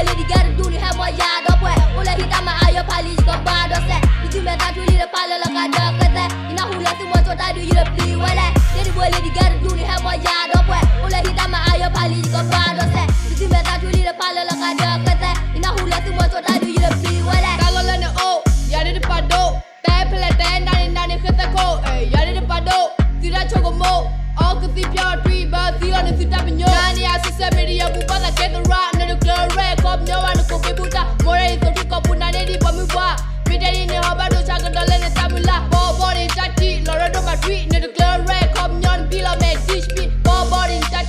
လ့ဒံကဲတဒူန့ၣ် ဟဲမီယၤဒီပုၢ်ဝဲၢ် အိၣ်လၢဟံၣ်တၢ်မၤအါယီၤဖးလံ ယကဘၣ်ဒိးစဲး ယသုမဲာ်သးထွံလံတဖၣ်လၢလီၤကဒီးဃဲသဲ ယနၢ်ဟူလၢသုမိၢ်ကၠိတၢ်ဒုးယတပျံၤဝဲလဲၣ် လ့ဒံဘိလ့ဒံကဲတဒူန့ၣ် ဟဲမီယၤဒီပုၢ်ဝဲၢ် အိၣ်လၢဟံၣ်တၢ်မၤအါယီၤဖးလံ ယကဘၣ်ဒိးစဲး ယသုမဲာ်သးထွံလံတဖၣ်လၢလီၤကဒီးဃဲသဲ ယနၢ်ဟူလၢသုမိၢ်ကၠိတၢ်ဒုးယတပျံၤဝဲလဲၣ် တၢ်လီၢ်လၢနအိၣ် ယၤဒ်တပာ်ဒိၣ် တၢ်ဖဲလဲၣ်တဲနၤန့ၣ်နၤန့ၣ်ဃဲသဲခိၣ် ယၤဒ်တပာ်ဒိၣ် သုတၢ်ဆိကမိၣ် အီကသံဖျါအီၤတွံၣ်ဘၢသံလီၤန့ၣ်သုတၢ်ပညိၣ် နၤန့ၣ်အ social media ပူၤဘၣ်သးကဲသရၣ် နတကျၢၤရဲၣ်ခီပညီဘၣ် နကိးဖ့းဘုတၢ် မိၢ်ရဲၣ်အံၤသိးထံကီၢ်ပူၤနၤန့ၣ်ဒ်ပှၤမုၢ်ပှၢ် မ့ၢ်တဲဒ်န့ၣ်ဟီဘၣ်ဒိဆါကဒီးလၢနတၢ်မုၢ်လၢ် ဘီဘီန့ၣ်တၢ်ထံၣ် လီၤရၢၢ်ဒိၣ်မးထွံၣ် နတကျၢၤရဲၣ်ခီပညီ နဘံၣ်လီၤမဲာ်ဒံၣ်စပံး ဘီဘီန့ၣ်တၢ်ထံၣ် လီၤရၢၢ်ဒိၣ်မးထွံၣ် နတကျၢၤရဲၣ်ခီပညီ ဘံၣ်လီၤမဲာ်ဒံၣ်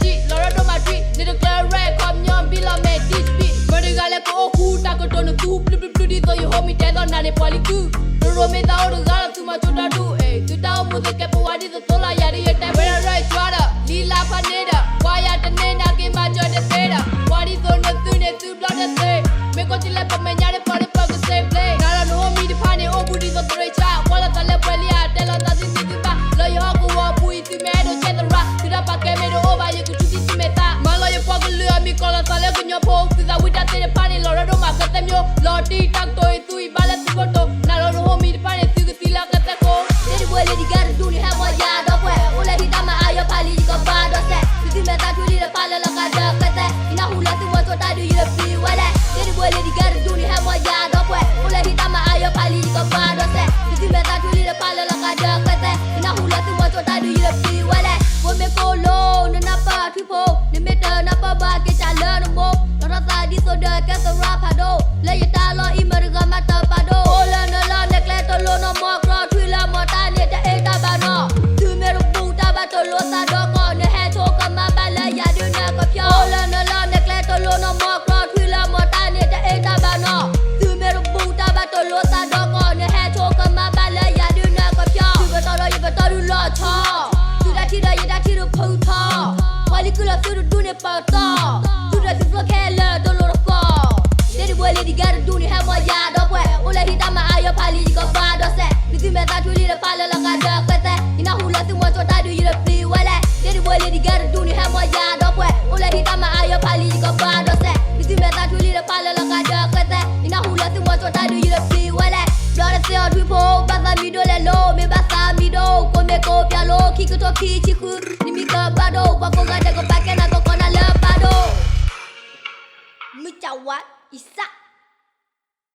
စပံး မတၤတဂၤလဲၣ်ကအိၣ်ဃူတၢ်ကတိၤနသူ ပျုၢ်ပျုၢ်ပျုၢ်ဒ်သိးယဟိမံၤတဲသိးနၤန့ၣ်ပှၤလံကုၢ် ရရိမ့ၢ်သးအိၣ်တဂၤလီၤ သုမၤကၠိတၢ်ဒုး သုတၢ်အိၣ်မူသုကဲပဝါဒ်သိးသိးလီၤ ယၤဒ်ယတဲဝဲဒၣ်ရဲၣ်ကၠွါဒီး လံလါဖးန့ၣ်ဒီး ပှၤယၤတန့ၢ်နၤက့ၤမၤစၢၤတသ့ဒီး ပှၤဒ်သိးနသုန့ၣ်သုဘျီတသ့ မ့ၢ်ကီၢ်ထံလၢပမဲာ်ညါဒီးပှၤလၢပကစ့ဘျ့ နၤလီၤနဟိမံၤတဖၣ်န့ၣ် အိၣ်ဘူးဒ်သိးတရ့ဆါ ပှၤလီၤသးလၢပှဲၤလံဧါ တဲလီၤသးသုသ့သုဘၣ် လၢယဟီၣ်ကဝီၤပူၤအံၤ သုမ့ၢ်အဲၣ်ဒိးကဲသရၣ် သုတၢ်ပာ်ကဲမ့ၢ်တအိၣ်ဘၣ် ယကဆူထံသုမဲာ်သး မၤလီၤယပှၤကလုာ်အမံၤကီးလီၤသးလၢကညီဖိ သုသးဝံၣ်တၢ်သ့ၣ်တဖၣ်န့ၣ် လီၤရၢၢ်ဒိၣ်မးဃဲသဲမၠိ လီၤတံၢ်တၢ်ကတိၤအံၤသူအံၤဘၣ်လၢသုခိၣ်တိၤ နၤလီၤနဟိမံၤတဖၣ်န့ၣ် သုကသံလၢဃဲသဲကိး လ့ဒံဘိလ့ဒံကဲတဒူန့ၣ် ဟဲမီယၤဒီပုၢ်ဝဲၢ် အိၣ်လၢဟံၣ်တၢ်မၤအါယီၤဖးလံ ယကဘၣ်ဒိးစဲး သုသုမဲာ်သးထွံလံတဖၣ်လၢလီၤကဒီးဃဲသဲ ယနၢ်ဟူလၢသုမိၢ်ကၠိတၢ်ဒုးယတပျံၤဝဲလဲၣ် လ့ဒံဘိလ့ဒံကဲတဒူန့ၣ် ဟဲမီယၤဒီပုၢ်ဝဲၢ် အိၣ်လၢဟံၣ်တၢ်မၤအါယီၤဖးလံ ယကဘၣ်ဒိးစဲး သုသုမဲာ်သးထွံလံတဖၣ်လၢလီၤကဒီးဃဲသဲ ယနၢ်ဟူလၢသုမိၢ်ကၠိတၢ်ဒုးယတပျံၤဝဲလဲၣ် ကိးမ့ၢ်ကိးလိ နနၢ်ပၢၢ်ထွံၣ်ဖိ နမ့ၢ်တနၢ်ပၢၢ်ဘၣ်က့ၤတၢ်လၢနမိၢ် လီၤထီၣ်သးဒ်သိးဒီးကဲသရၣ်ဖးဒိၣ် လၢယတၢ်လီၢ်အံၤမတၤတဂၤမးတပာ်ဒိၣ် အိၣ်လၢနလီၢ်နကျဲတလိၣ်နီၢ်မီၢ်ကြီထွံၣ်လၢမီၢ်တၢ်န့ၣ် တအ့ၣ်တၢ်ဘၣ်နီၢ် သုမ့ၢ်တဘူၣ်တၢ်ဘၣ်တလိၣ်သးဒီးကီး နဟဲဆိကမါဘၣ်လၢယၤဒုးနကဖျီ အိၣ်လၢနလီၢ်နကျဲတလိၣ်နီၢ်မီၢ်ကြီ ထွံၣ်လၢမီၢ်တၢ်န့ၣ် တအ့ၣ်တၢ်ဘၣ်နီၢ် သုမ့ၢ်တဘူၣ်တၢ်ဘၣ်တလိၣ်သးဒီးကီး နဟဲဆိကမါဘၣ်လၢယၤဒုးနကဖျီ သုပတီၢ်ဒီးယပတီၢ်ဒုးလီၤဆီ သုတၢ်ထံၣ်ဒီးယတၢ်ထံၣ်တဖုထီ ပှၤလံၤကုၢ်လီၤသုတဒူန့ၣ်ပၢၤတီ သုဒီးသုဖျိခဲလၢာ်တလိၣ်တကီး လ့ဒံဘိလ့ဒံကဲတဒူန့ၣ် ဟဲမီယၤဒီပုၢ်ဝဲၢ် အိၣ်လၢဟံၣ်တၢ်မၤအါယီၤဖးလံ ယကဘၣ်ဒိးစဲး သုသုမဲာ်သးထွံလံတဖၣ်လၢလီၤကဒီးဃဲသဲ ယနၢ်ဟူလၢသုမိၢ်ကၠိတၢ်ဒုးယတပျံၤဝဲလဲၣ် လ့ဒံဘိလ့ဒံကဲတဒူန့ၣ် ဟဲမီယၤဒီပုၢ်ဝဲၢ် အိၣ်လၢဟံၣ်တၢ်မၤအါယီၤဖးလံ ယကဘၣ်ဒိးစဲး သုသုမဲာ်သးထွံလံတဖၣ်လၢလီၤကဒီးဃဲသဲ ယနၢ်ဟူလၢသုမိၢ်ကၠိတၢ်ဒုးယတပျံၤဝဲလဲၣ် ဘျီတသ့အီၤထွံၣ်ဖိ ဘၣ်သးမံၤဒိၣ်လဲၣ်လိၤ မ့ၢ်ဘၣ်သးမံၤဒိၣ် ကိးမ့ၢ်ကိးပၠးလိ ခံကထိခံဆံဃု နမံၤကဘၣ်ဒိၣ် ပှၤကိးဂၤဒဲးကပာ်ကဲနၤ ကကိးနၤလၢဘၣ်ဒိၣ် မုၢ်ကဝါ အံသၣ်